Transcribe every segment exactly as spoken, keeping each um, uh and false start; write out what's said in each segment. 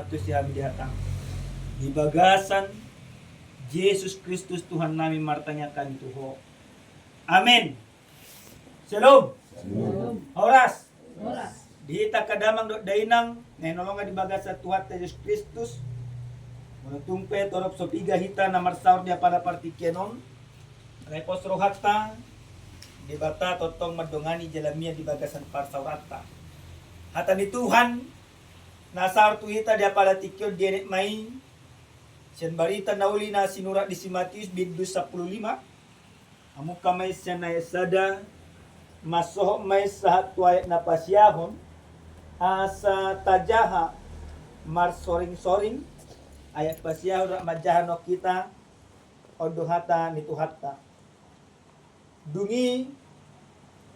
Tusi hami di hataM. Di bagasan Jesus Kristus Tuhan nami martangiang hami tu Ho. Amen. Shalom. Shalom. Horas. Horas. Di hita angka damang dohot dainang na hinaholongan di bagasan Tuhanta Jesus Kristus, molo tung pe torop so piga hita na marsaor di apala partingkian on, alai pos rohanta Debata tongtong mandongani jala mian di bagasan parsaoranta. Hata ni Tuhan na saor tu hita di apala tingki on dienet ma i sian barita na uli na sinurat di si Matius bindu sampulu lima. Hamu angka amang sian ayat sada, mansohot ma i sahat tu ayat na pasiahon, asa tajaha marsoring-soring ayat pasiahon rap manjaha nang hita. On do hata ni Tuhanta. Dung i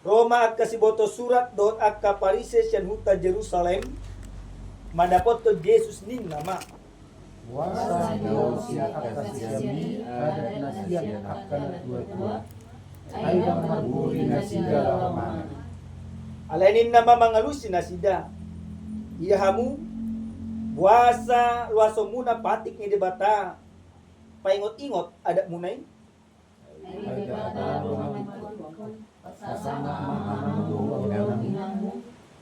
ro ma angka siboto surat dohot angka Parise sian huta Jerusalem mandapothon Jesus, ninna ma: Boasa dialusi angka sisean i adat na sian angka natua-tua, ai ndang marguru nasida laho mangan? Alai ninna ma mangalusi nasida: Ia hamu, boasa loasonmuna patik ni Debata paingot-ingot adatmuna i? Ai Debata do na mangingothon, pasangap ma amanmu dohot inangmu,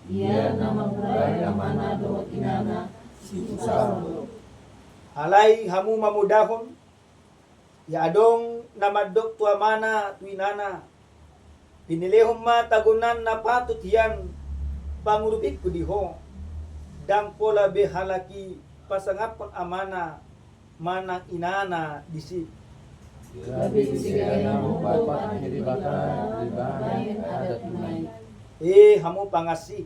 ia na mangulahon amana dohot inana sipusaon do. Alai hamu mamodahon, ia adong na mandok tu amana tu inana: Pinilehon ma tagonan na patut hian pangurupionku di ho. Ndang pola be halak i pasangaphon amana manang inana disi. Gabe disi gabe na mamboan patik ni Debata dibahen adatmuna i. E hamu pangasik,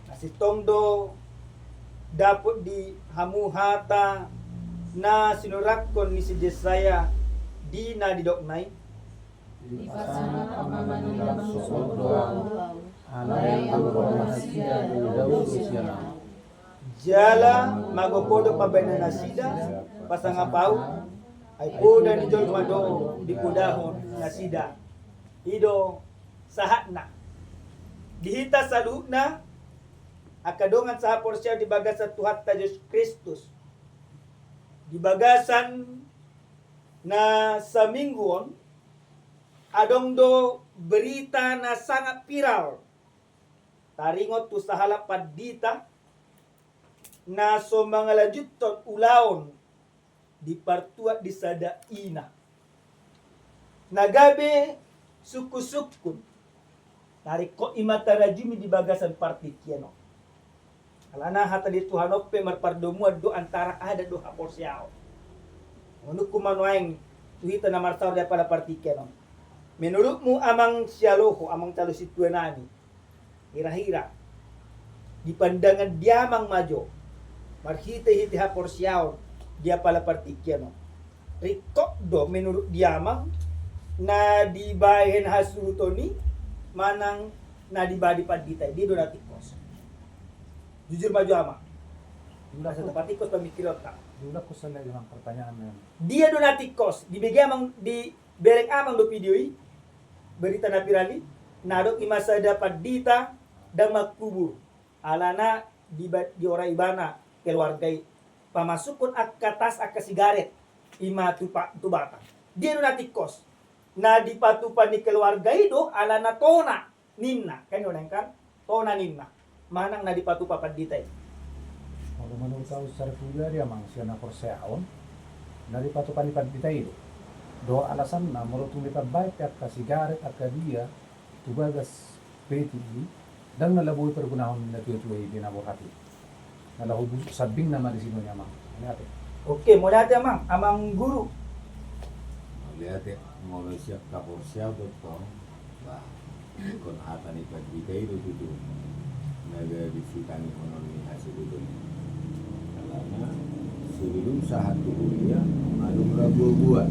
na sintong do dapot di hamu hata na sinurathon ni si Jesaya di na didokna i: Dipasangap amana ni bangso on do ahu, alai anggo nasida didaosi sian ahu. Jala mago poda pambahenan nasida pasangap ahu, ai poda ni jolma do dipodahon nasida. I do sahatna. Di hita saluhutna angka dongan sahaporseaon di bagasan Tuhanta Jesus Kristus, di bagasan na saminggu on, adong do berita na sangat viral taringot tu sahalak pandita na so mangalanjuthon ulaon di partuat di sada ina na gabe sungkun-sungkun na ringkot i ma tarajumi di bagasan partingkian on. Alana hata ni Tuhan on pe marpardomuan do antara adat dohot haporseaon. Manungkun ma nuaeng tu hita na marsaor di apala partingkian on. Menurutmu amang sialoho, amang calon sintua nami, hira-hira di pandangan di amang ma jo marhite-hite haporseaon di apala partingkian on, ringkot do menurut di amang na dibahen hasuhuton i manang na dibahen di pandita i? Dia do na tingkos? Jujur ma jo amang. Jujur. Asa tapatingkos pamingkirionta. Jujur, aku salah dengan pertanyaan. Dia do na tingkos? Dibege amang, dibereng amang do video i, berita na viral i, na adong i ma sada pandita ndang mangkubur alana di ba-, diora ibana keluarga i pamasukhon angka tas angka sigaret i ma tu pa-, tu Batak. Dia do na tingkos? Na dipatupa ni keluarga i do alana tona ninna, kan i do naeng kan? Tona ninna manang na dipatupa pandita i. Molo menurut au secara pribadi amang, sian haporseaon, na dipatupa ni pandita i do. Dohot alasanna molo tung ditambai pe angka sigaret angka dia tu bagas peti i, ndang na laho boi pargunahon ni natua-tua i be na borhat i. Na laho busuk sambingna ma disi do ni amang. Mauliate. Oke, mauliate amang, amang guru. Mauliate. Molo sian haporseaon tongtong, bah, ingkon hata ni pandita i do tutu na gabe sitangihonon ni hasuhuton i. Alana sebelum sahat tu huria, adong ra buabua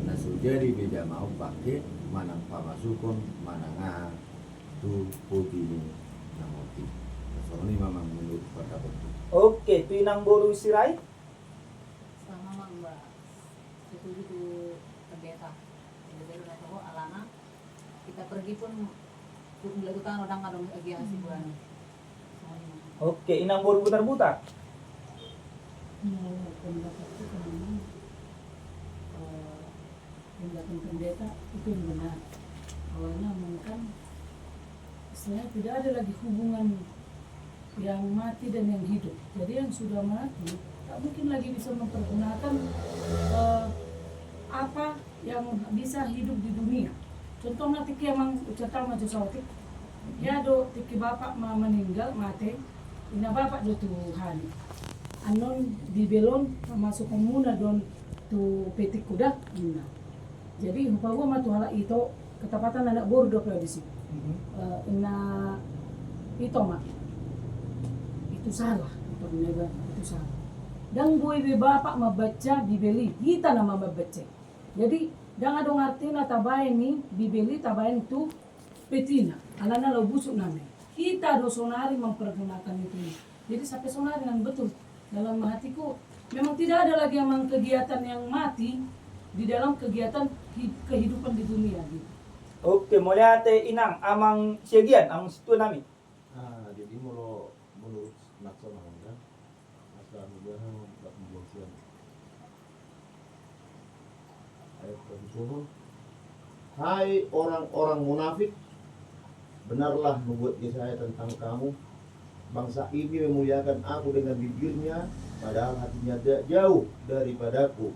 na so jadi be jamaah on pake manang pamasukhon manang aha tu poti ni na moti. Songon i ma amang menurut pandapotku. Oke, tu inang boru Sirait. Sama amang, bah, setuju tu pendeta. Pendeta i do na toho alana hita pergi pun tu mula tu tano ndang adong agia hasibuan. Songon i ma amang. Oke, inang boru Butar-butar. Menurut pendapatku kan memang, eh, tindakan pendeta itu yang benar. Awalnya memang kan istilahnya tidak ada lagi hubungan yang mati dan yang hidup. Jadi yang sudah mati tak mungkin lagi bisa mempergunakan, eh, apa yang bisa hidup di dunia. Contohna tingki amang ucap ma jo saotik. Ya do tingki bapak ma meninggal, mate. Ina bapak do tu hami. Annon di belon masuk muna don tu petik kuda. Ina. Jadi hupaboa ma tu halak ito, ketapatan anak boru do pe disi. Mhm. Eh, ina ito ma. Itu salah, itu benar, itu salah. Ndang boi be bapak mambaca Bibel i, hita nama mambaca. Jadi ndang adong artina tabaen i Bibel i tabaen tu petina, alana laho busuk nama i. Hita do sonari mempergunakan itu. Jadi sampe sonari nang betul dalam hatiku, memang tidak ada lagi amang kegiatan yang mati di dalam kegiatan hi-, kehidupan di dunia gitu. Oke, mauliate inang, amang siagian, amang situa nami. Ah, jadi molo menurut naksa nang kan, naksa nang kan, tak membuat siang. Ayat satu. Hai orang-orang munafik, benarlah nubuat Yesaya tentang kamu, bangsa ini memuliakan aku dengan bibirnya, padahal hatinya ja-, jauh daripadaku.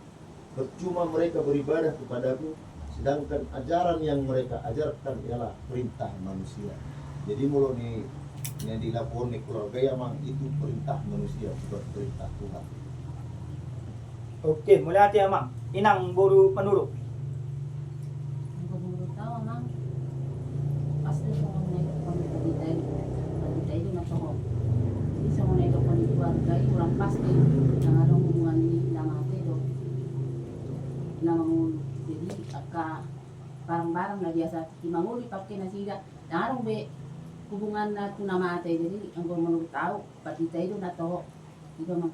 Percuma mereka beribadah kepadaku, sedangkan ajaran yang mereka ajarkan ialah perintah manusia. Jadi molo ni, yang dilaporkan ni keluarga i amang, itu perintah manusia, bukan perintah Tuhan. Oke, mauliate amang. Inang boru Manurung. Anggo menurut au amang, pasti songon na idokkon ni pandita i, pandita i do na toho. Jadi songon na idokkon ni keluarga i, urang pasti ndang adong hubungan ni na mate do na mangolu. Jadi angka barang-barang na biasa tingki mangolu ipake nasida, ndang adong be hubunganna tu na mate. Jadi anggo menurut au, pandita i do na toho. I do amang.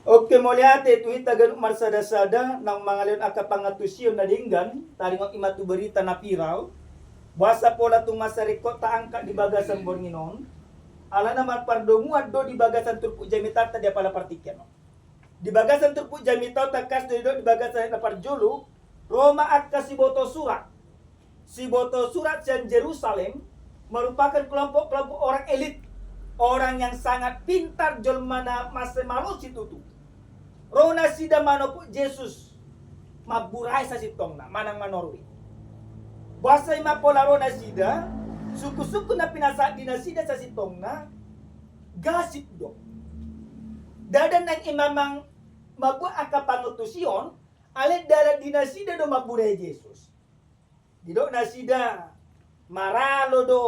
Oke, mauliate tu hita ganup marsada-sada naung mangalehon angka pangantusion na denggan, taringot i ma tu berita na viral. Boasa pola tung mansai ringkot taangkat di bagasan borngin on, alana marpardomuan do di bagasan turpuk jamitanta di apala partingkian on. Di bagasan turpuk jamita on tangkas do didok di bagasan na parjolo, ro ma angka siboto surat. Siboto surat sian Jerusalem merupakan kelompok-kelompok orang elit, orang yang sangat pintar, jolma na mansai malosi tutu. Ro nasida manopot Jesus, mamburai sasintongna manang manorui. Boasa i ma pola ro nasida, sungkun-sungkun na pinasahat di nasida sasintongna gasip do. Ndada nang i mamang mambuat angka pangantusion, alai ndada di nasida do mamburai Jesus. Didok nasida maralo do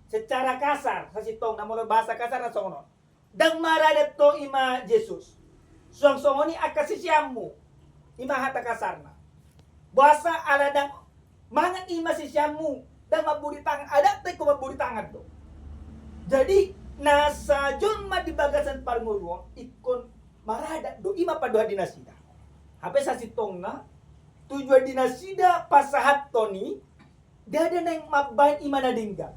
secara kasar, sasintongna molo bahasa kasarna songon on. Ndang maradat ho i ma Jesus. Suang songon i angka siseanmu. I ma hata kasarna. Boasa ala ndang mangan i ma siseanmu, ndang mambudi tangan, adat ingkon mambudi tangan do. Jadi nasa jolma di bagasan parngoluon ingkon maradat do, i ma pandohan di nasida. Hape sasintongna tujuan di nasida pasahathon i, ndada naeng mambaen i ma na denggan.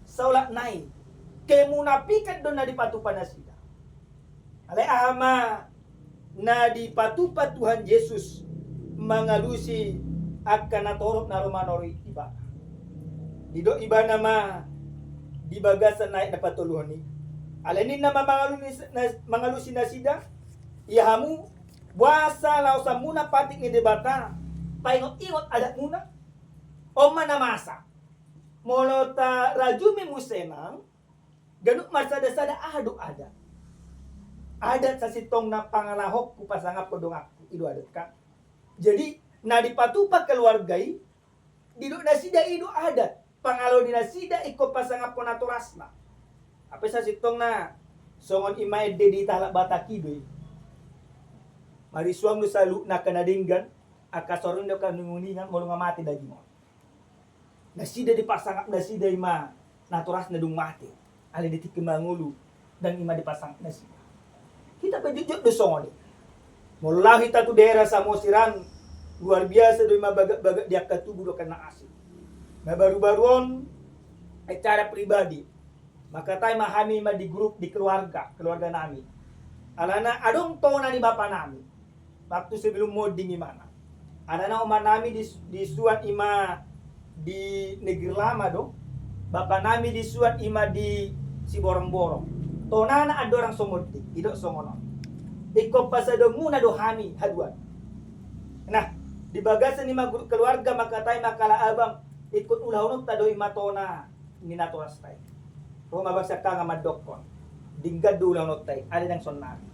Saolat nai kemunafikan do na dipatupa nasida. Alai aha ma na dipatupa Tuhan Jesus mangalusi angka natorop na ro manorui Ibana? Didok Ibana ma di bagasan ayat na patoluhon i. Alai ninna ma mangalusi, na, mangalusi nasida, ia hamu, boasa laosanmuna patik ni Debata, paingot-ingot adatmuna? On ma na masa. Molo tarajumi muse nang, ganup marsada-sada aha do adat? Adat sasintongna pangalahonku pasangaphon donganku, i do adat kan. Jadi na dipatupa keluarga i, didok nasida i do adat, pangalo ni nasida ingkon pasangaphon natorasna. Hape sasintongna songon i ma ende di hita halak Batak i do i. Marisuang do saluhutna angka na denggan, angka sorun do angka na uninguningan molo nga mate daging on. Nasida dipasangap nasida i ma natorasna dung mate. Alai di tingki mangolu ndang i ma dipasangap nasida. Hita pe jotjot do songon i. Molo laho hita tu daerah Samosir an, luar biasa do i ma bagak-bagak di angka tubu do angka na asing. Na baru-baru on, acara pribadi. Mangkatai ma hami ma di grup di keluarga, keluarga nami. Alana adong tona ni bapanami waktu sebelum monding imana. Alana omanami di, di suan ima di Negeri Lama do. Bapanami di suan ima di Siborongborong. Tonana andorang so monding, didok songon on. Ingkon pasadoonmuna do hami haduan. Nah, di bagasan ima grup keluarga mangkatai ma kala abang, ingkon ulahononta do ima tona ni natorasta i. Ro ma bangsa angka mandokkon, denggan do ulahononta i, alai ndang sonari.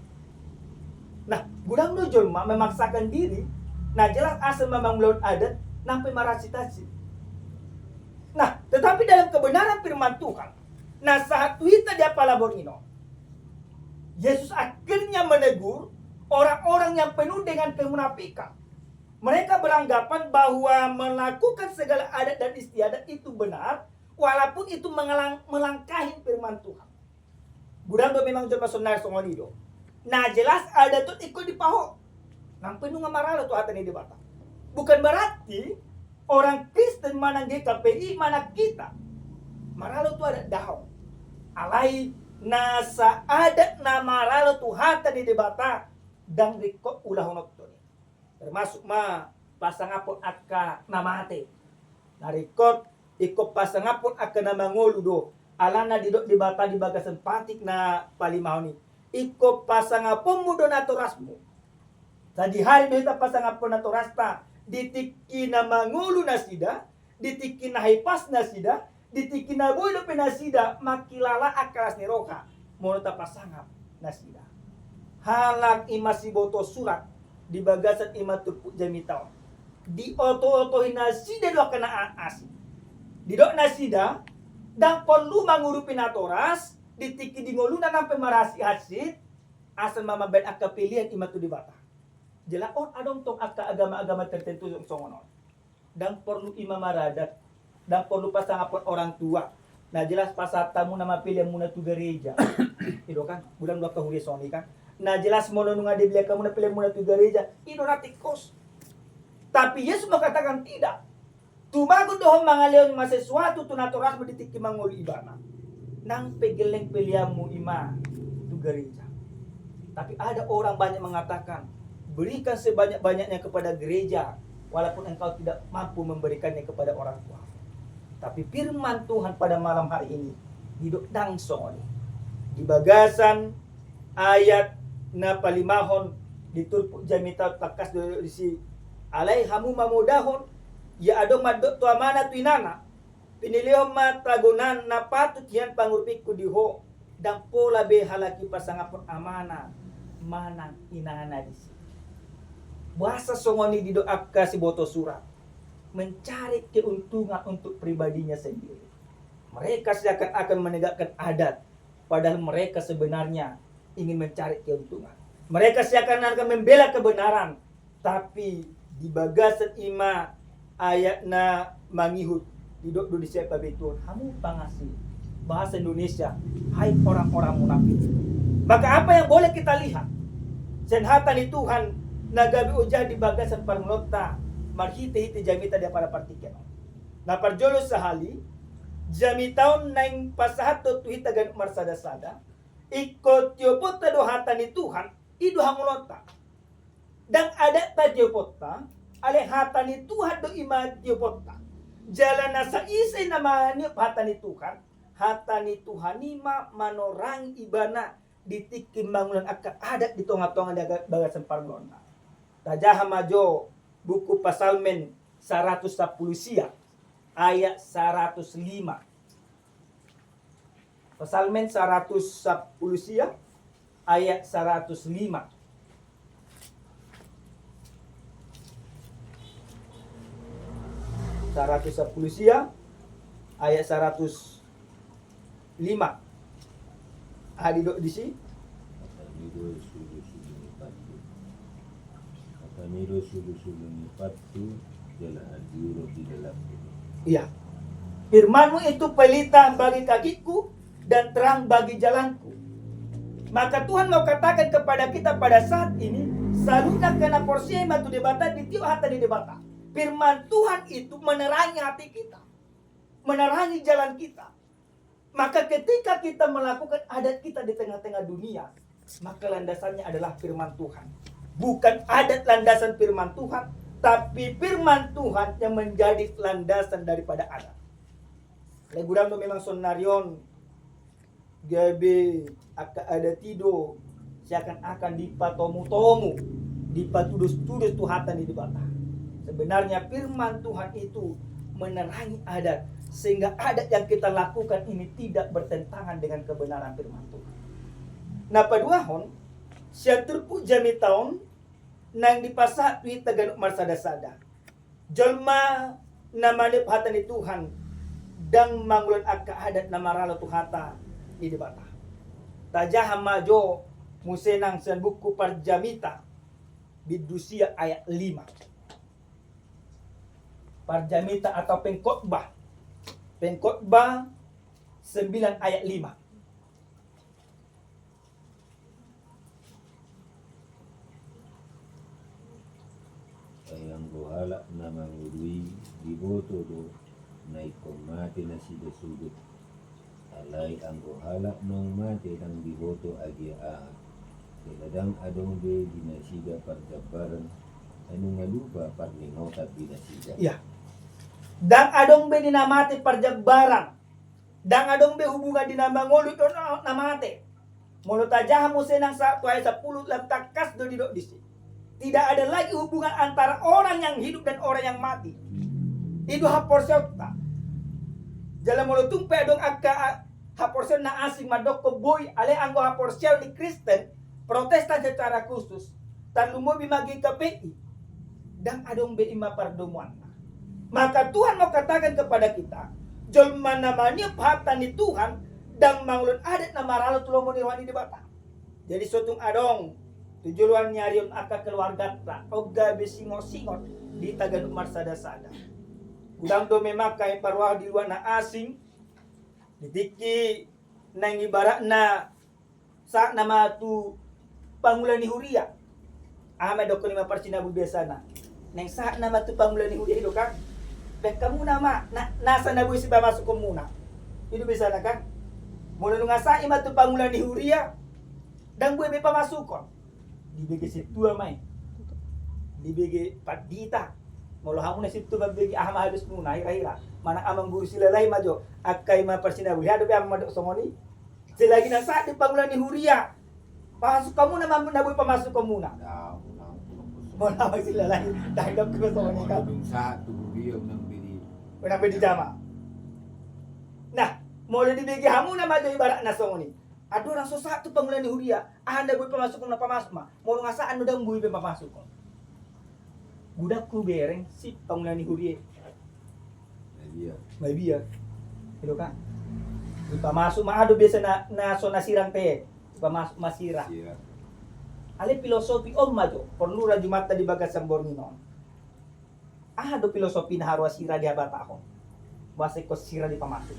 Nah, godang do jolma memaksakan diri, na jelas asa ma mangulahon adat, nang pe marhasit-hasit. Nah, tetapi dalam kebenaran firman Tuhan, na sahat tu hita di apala borngin on, Yesus akhirnya menegur orang-orang yang penuh dengan kemunafikan. Mereka beranggapan bahwa melakukan segala adat dan istiadat itu benar, walaupun itu mengelang-, melangkahi firman Tuhan. Godang do memang jolma sonari songon i do. Na jelas adat on ingkon dipaho. Nang pe nunga maralo tu hata ni Debata. Bukan berarti orang Kristen manang G K P I manang hita maralo tu adat, daong. Alai nasa adat na maralo tu hata ni Debata ndang ringkot ulahononta i. Termasuk ma pasangaphon angka na mate. Na ringkot, ingkon pasangaphon angka na mangolu do. Alana didok Debata di bagasan patik na palimahon i, ingkon pasangaphonmu do natorasmu. Sadihari do hita pasangaphon natorasta, di tingki na mangolu nasida, di tingki na hipas nasida, di tingki na boi dope nasida mangkilala angka las ni roha, molo tapasangap nasida. Halak ima siboto surat di bagasan ima turpuk jamita on, dioto-otohi nasida do angka na a-, asing. Didok nasida, ndang porlu mangurupi natoras, di tingki di ngoluna nang pe marhasit-hasit, asal ma mambahen angka pelean ima tu Debata. Jala on adong tong angka agama-agama tertentu songon on. Ndang porlu ima maradat, ndang porlu pasangaphon orang tua. Na jelas pasahat hamuna ma peleanmuna tu gareja. I do kan, godang do angka huria songon i kan. Na jelas molo nunga dibereng hamuna peleanmuna tu gareja, i do na tingkos. Tapi Yesus mengatakan tidak. Tumagon do ho mangalehon ma sesuatu tu natorasmu di tingki mangolu ibana. Nang pe gelleng peleanmu ima tu gareja. Tapi ada orang banyak mengatakan, "Berikan sebanyak-banyaknya kepada gereja, walaupun engkau tidak mampu memberikannya kepada orang tua." Tapi firman Tuhan pada malam hari ini, didok ndang songon i. Di bagasan ayat na palimahon di turpuk jamita on tangkas do disi, "Alai hamu mamodahon, ia adong mandok tu amana tu inana, 'Pinilehon ma tagonan na patut hian pangurupingku di ho, ndang pola be halak i pasangaphon amana manang inana disi.'" Boasa songon i didok angka siboto surat? Mencari keuntungan untuk pribadinya sendiri. Mereka seakan-akan menegakkan adat, padahal mereka sebenarnya ingin mencari keuntungan. Mereka seakan-akan membela kebenaran, tapi di bagasan ima ayat na mangihut, didok do disi, "Hai pabegu, hamu pangasip." Bahasa Indonesia, "Hai orang-orang munafik." Maka apa yang boleh kita lihat sian hata ni Tuhan na gabe ojahan di bagasan parngoluonta marhite-hite jamita di apala partingkian on? Na parjolo sahali, jamita on naeng pasahathon tu hita ganup marsada-sada, ingkon tioponta do hata ni Tuhan, i do hangoluonta. Ndang adatta tioponta, alai hata ni Tuhan do ima tioponta. Jala nasa ise na maniop hata ni Tuhan, hata ni Tuhan i ma manorangi ibana di tingki mangulahon angka adat di tonga-tonga ni aga-, bagasan parngoluonna. Tajaha ma jo buku Psalmen saratus sampulu sia, ayat saratus lima. Psalmen saratus sampulu sia, ayat saratus lima. Saratus sampulu sia, ayat saratus lima. Aha didok disi? Hata ni do sulu-sulu ni pathu. Hata ni do sulu-sulu ni pathu, jala hadiuron di dalanku. Iya. Firman-Mu itu pelita bagi kakiku dan terang bagi jalanku. Maka Tuhan mau katakan kepada kita pada saat ini, saluhutna angka na porsea ma tu Debata ditiop hata ni Debata. Firman Tuhan itu menerangi hati kita, menerangi jalan kita. Maka ketika kita melakukan adat kita di tengah-tengah dunia, Maka landasannya adalah firman Tuhan. Bukan adat landasan firman Tuhan, tapi firman Tuhan yang menjadi landasan daripada adat. Alai godang do memang saonari on gabe angka adat i do seakan-akan dipatomu-tomu, dipatudos-tudos tu hata ni Debata. Sebenarnya firman Tuhan itu menerangi adat, sehingga adat yang kita lakukan ini tidak bertentangan dengan kebenaran firman Tuhan. Na paduahon, sian turpuk jamita on naeng dipasahat tu hita ganup marsada-sada. Jolma na manop hata ni Tuhan ndang mangulahon angka adat na maralo tu hata ni Debata. Tajaha ma jo muse nang sian buku Parjamita, bindu sia ayat lima. Parjamita atau Pengkhotbah. Pengkhotbah sembilan ayat lima. Ai anggo halak na mangolu i diboto do na ingkon mate nasida sogot. Alai anggo halak naung mate ndang diboto agia aha. Jala ndang adong be di nasida parjambaran, ai nunga lupa parningotan di nasida. Iya. Ndang adong be di na mate parjambaran. Ndang adong be hubungan di na mangolu dohot na mate. Molo tajaha muse nang sa tu ayat sampulu, lam tangkas do didok disi. Tidak ada lagi hubungan antara orang yang hidup dan orang yang mati. I do haporseaonta. Jala molo tung pe adong angka a-, haporseaon na asing mandokkon boi, alai anggo haporseaon ni Kristen, Protestan secara khusus, tarlumobi ma GKPI, ndang adong be i ma pardomuanna. Maka Tuhan mau katakan kepada kita, jolma na maniop hata ni Tuhan, ndang mangulahon adat na maralo tu lomo ni roha ni Debata. Jadi so tung adong tu joloan ni ari on angka keluarganta, on gabe singot-singot di hita ganup marsada-sada. Godang do memang angka i parroha di luat na asing, di tingki naeng ibaratna sahat nama tu pangula ni huria. Aha ma dokkon i ma parsinabui biasana. Naeng sahat nama tu pangula ni huria i do kan. Baen hamu nama, na, nasa na boi sipamasukhonmuna. I do biasana kan. Molo nunga sahat i ma tu pangula ni huria, ndang boi be pamasukhon. Dibege sintua ma i. Dibege pandita. Molo hamu na sintua mambege aha ma habismuna, hira-hira. Manang amang guru silalahi ma jo. Angka i ma parsinabui. Aha dope amang mandok songon i. Selagi na sahat di pangula ni huria, pamasuk hamu nama na boi pamasukhonmuna. Ya, unang, unang. Molo amang silalahi, ndang dok pe songon i kan. Molo dung sahat tu huria, unang be di. Unang be dijama. Nah, molo dibege hamu nama jo ibaratna songon i. Andorang so sahat tu pangula ni huria, aha na boi pamasukhon na pamasuk ma. Molo nga sahat na ndang boi pe pamasukhon. Godang hubereng si pangula ni huria. Mabiar. Mabiar. I do kan. Dipamasuk ma aha do biasa na, na so na sirang pe. Dipamasuk ma sirang. Sirang. Alai filosofi on ma jo. Porlu rajumanta di bagasan borngin on. Aha do filosofi na haroa sirang dihabatahon? Boasa ingkon sirang dipamasuk?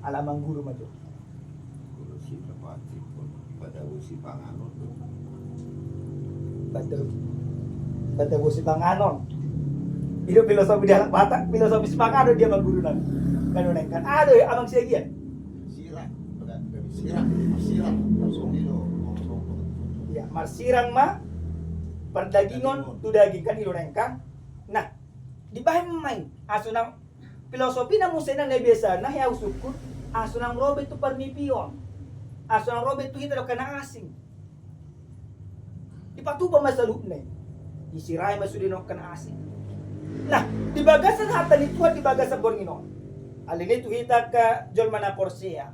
Ala amang guru ma jo. Kalau sirang pasti padabu sipanganon do. Padabu, padabu sipanganon. I do filosofi di halak Batak, filosofi sipanganon dia amang guru nami. Kan unang kan. Aha do amang siagian. Sirang, sirang, sirang, langsung i do. Iya, marsirang ma pardagingon tu daging kan i do nang kan. Nah, dibahen ma i, aha so nang filosofina muse nang na biasa, na hea usungkun, aha so nang ro be tu parnipion. Aha so nang ro be tu hita dohot angka na asing. Dipatupa ma saluhutna i. Disirang ma sude dohot angka na asing. Nah, di bagasan hata ni Tuhan di bagasan borngin on. Alani i tu hita angka jolma na porsea.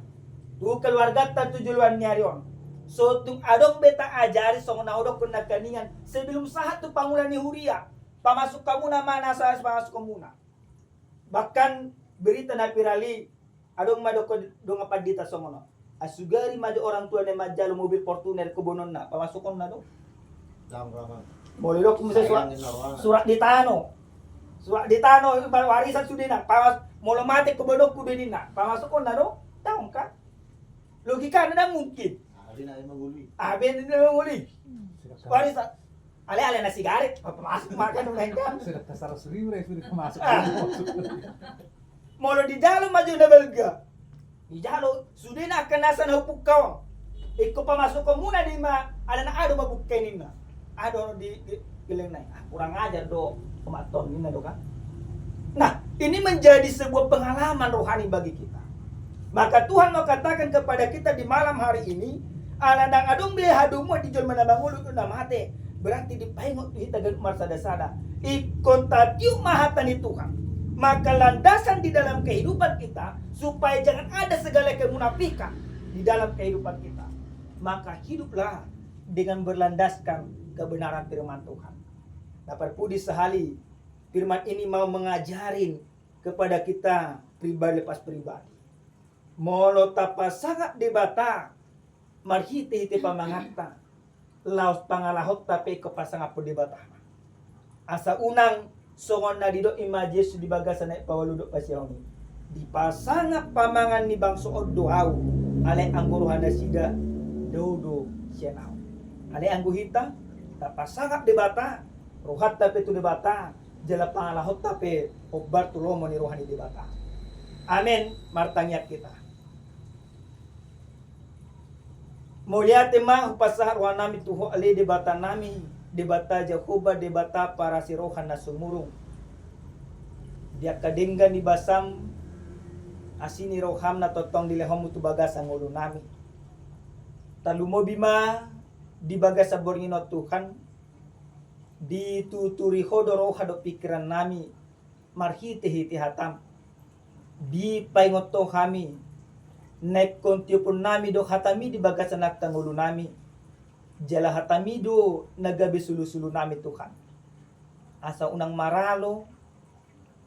Tu keluarganta tu joloan ni ari on. So tung adong be taajari songon na hudokkon nangkaningan. Sebelum sahat tu pangula ni huria. Pamasuk hamu nama na sahat pamasukhonmuna. Bahkan berita na viral i, adong ma dohot dongan pandita songon on. Ai sugari ma jo orang tua na manjalo mobil Fortuner kobononna, pamasukhonna do. Molo didok muse surat, surat di tano. Surat di tano, warisan sudena. Pamas, molo mate kobononku be ninna. Pamasukhonna do. Daong kan. Logikana ndang mungkin. Aha be na mangolu i. Warisan. Alai-alai na sigaret, pamasuk ma kan, unang kan. Sudah kasar seribu re, sudah masuk. Molo dijalo ma jo na balga. Dijalo, sudena angka nasa na hupungka on. Ingkon pamasukon muna do i ma, ala na adong ma bungke ninna. Adong di, di geleng nai. Ah, kurang ajar do, pematon ninna do kan. Nah, ini menjadi sebuah pengalaman rohani bagi kita. Maka Tuhan mau katakan kepada kita di malam hari ini, ala ndang adong be hadomuan di jolma na mangolu dohot na mate, berarti dipaingot tu hita ganup marsada-sada. Ingkon tatiop ma hata ni Tuhan. Maka landasan di dalam kehidupan kita, supaya jangan ada segala kemunafikan di dalam kehidupan kita. Maka hiduplah dengan berlandaskan kebenaran firman Tuhan. Nah, parpudi sahali, firman ini mau mengajarin kepada kita pribadi lepas pribadi. Molo tapasangap Debata marhite-hite pamanganta, laos pangalahonta pe ingkon pasangaphon Debata ma. Asa unang songon na didok i ma Jesus di bagasan ayat paulu dohot pasiahon i. Dipasangap pamangan ni bangso on do ahu, alai anggo roha nasida dao do sian ahu. Alai anggo hita, tapasangap Debata, rohanta pe tu Debata, jala pangalahonta pe hombar tu lomo ni roha ni Debata. Amen. Martangiang hita. Mauliate ma hupasahat rohanami tu Ho ale Debata nami, Debata Jahowa, Debata parasi roha na sumurung. Di angka denggan ni basam, asi ni roham na tongtong dilehonmu tu bagasan ngolunami. Tarlumobi ma di bagasan borngin on Tuhan, dituturi Ho do roha dohot pingkirannami, marhite-hite hatam. Dipaingot Ho hami, na ingkon tioponnami do hatami di bagasan angka ngolunami, jala hatami do na gabe sulusulunami Tuhan. Asa unang maralo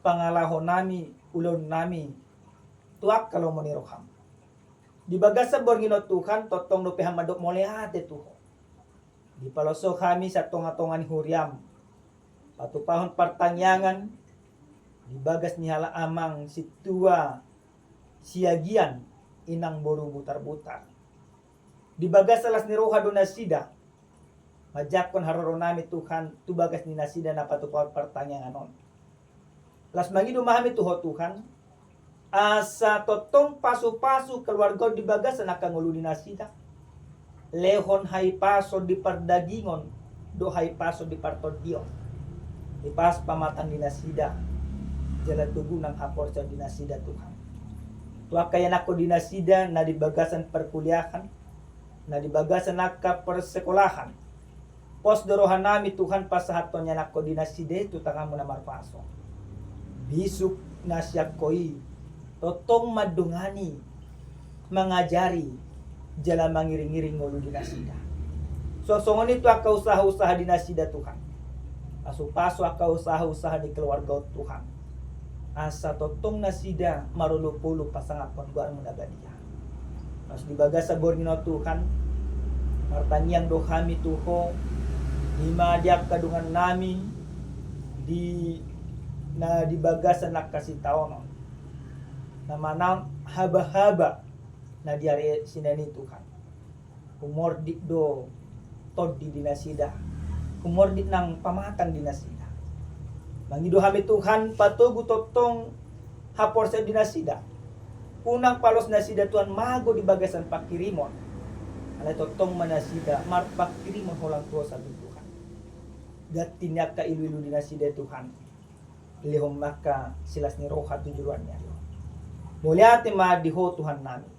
pangalahonami, ulaonnami, tu angka lomo ni roham. Di bagasan borngin on Tuhan, tongtong dope hami mandok mauliate tu Ho. Dipaloas Ho hami sian tonga-tonga ni huriam. Patupahon partangiangan di bagas ni halak amang sintua Siagian, inang boru Butarbutar. Di bagasan las ni roha do nasida manjangkon haroronami Tuhan tu bagas ni nasida na patupahon partangiangan on. Laos mangido ma hami tu Ho Tuhan, asa tongtong pasupasu keluarga on di bagasan angka ngolu ni nasida. Lehon hahipason di pardagingon dohot hahipason di partondion. Hipas pamatang di nasida, jala togu nang haporseaon di nasida Tuhan. Tu angka ianakhon di nasida na di bagasan parkuliahan, na di bagasan angka parsekolahan. Pos do rohanami Tuhan pasahathon ianakhon di nasida i tu tanganmu na markuaso. Bisuk na sian Ho i tongtong mandongani, mangajari, jala mangiring-iring ngolu di nasida. Songon i tu angka usaha-usaha di nasida Tuhan. Pasupasu angka usaha-usaha ni keluarga on Tuhan. Asa tongtong nasida marolopolop pasangaphon goarmu na badia. Laos di bagasan borngin on Tuhan, martangiang do hami tu Ho, i ma di angka dongannami di, na di bagasan angka sitaonon, na manaon habahaba na di ari Senen i Tuhan. Humordit do tondi di nasida, humordit nang pamatang di nasida. Mangido hami Tuhan, patogu tongtong haporseaon di nasida. Unang paloas nasida Tuhan mago di bagasan pangkirimon. Alai tongtong ma nasida marpangkirimon holan tu Ho sandiri Tuhan. Ganti ni angka ilu-ilu di nasida Tuhan, lehon ma angka silas ni roha tu joloan ni ari on. Mauliate ma di Ho Tuhannami.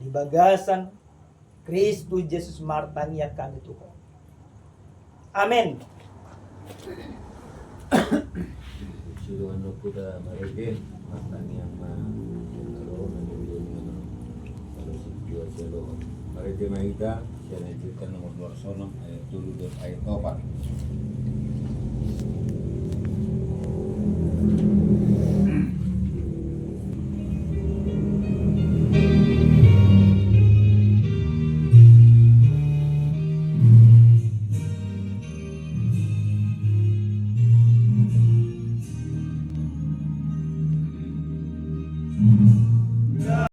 Di bagasan Kristus Jesus martangiang hami tu Ho. Amen. Sidongan do hita marege, martangiang ma. Marege ma hita sian Epeta nomor dua ratus onom ayat tolu dohot ayat opat.